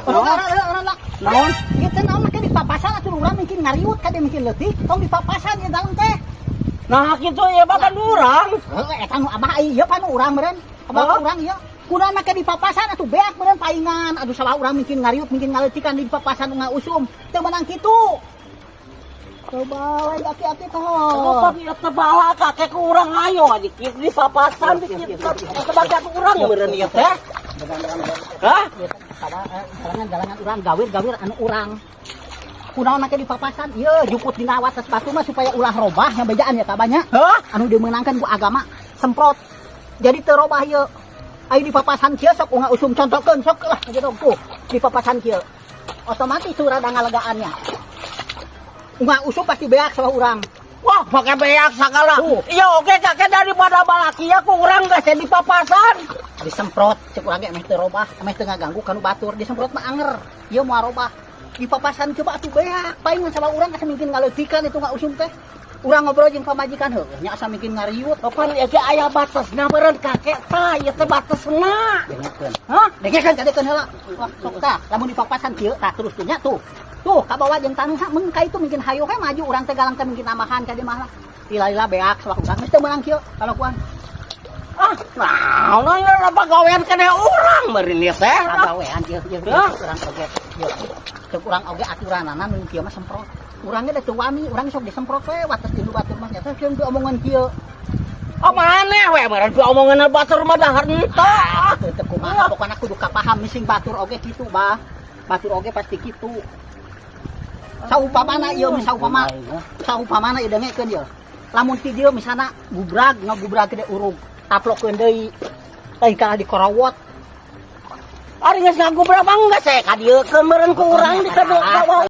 Orang orang orang lah. Naon? Ieu teh naon make dipapasan atuh, urang mungkin ngariut kade, mungkin leutik, tong dipapasan ieu dalam teh. Nah, kitu ya bakan urang. Heuh, eta nu abah ieu pan urang meureun. Abah Hah? Urang ieu. Kunaon make dipapasan atuh, beak meureun paingan. Aduh, salah urang mungkin ngariut, mungkin ngaleutikan di papasan nga usum. Teu meunang kitu. Coba we aki-aki Oh, toh. ieu teh bala kakek ku urang, ayo aja kitu di papasan di kitu sebagai urang meureun ieu teh. Hah? Galangan-galangan urang, gawir-gawir anu urang. Kunaon make di papasan? Ieu jukut dina atas batu mah supaya ulah robah nya, bejaan ya kabanya. Hah? Anu dimenangkan ku agama semprot. Jadi teu robah ieu. Ayo di papasan kieu sok unga usum, contohkeun sok lah gitu tuh. Di papasan kieu. Otomatis tuh rada ngalegaannya. Unga usum pasti beak sama urang. Wah, pakai beak sagala. Tuh. Iya oke kakek, daripada balaki ya ku urang geus di papasan. Disemprot cek urang ge meh teu robah, meh teu ngaganggu kanu batur. Disemprot mah anger. Ieu moal robah. Di papasan coba atuh beak. Palingan sama urang asa mungkin ngaleutikan itu nggak usum teh. Urang ngobrol jeung pamajikan heuh nya asa mungkin ngariut. Kapan ya ge aya batasna meureun kakek tah, ieu teh batasna. Dengekeun. Hah? Dengekeun, kadekeun heula. Wah, sok tah, lamun di papasan kieu tah terus tuh nya tuh. Tuh, kabawa jeung taneuh mung ka itu mungkin hayo we maju urang teh galang teh mungkin nambahan ka dieu mah lah. Lila-lila beak sawah urang geus teu meunang kieu kalakuan. Ah, naon ieu pagawean kene urang meureun ieu teh? Pagawean ieu ieu Hah? Urang oge ieu. Cek urang oge aturanana nu kieu mah semprot. Urangnya da teu wani, urang sok disemprot we wates di batur mah nya teh kieu omongan kieu. Oh, maneh we meureun omongan batur mah dahar henteu. Ah, teu teu kumaha, pokona kudu kapaham mising batur oge kitu, Bah. Batur oge pasti kitu. Saupamana ieu, saupama saupamana ieu, dengekeun ieu. Lamun ti dieu misalna gubrag ngagubrag gede urug, taplokeun deui. Lain kalah dikorowot. Ari geus ngagubrak mah geus saya ka dieu meureun ku urang di ka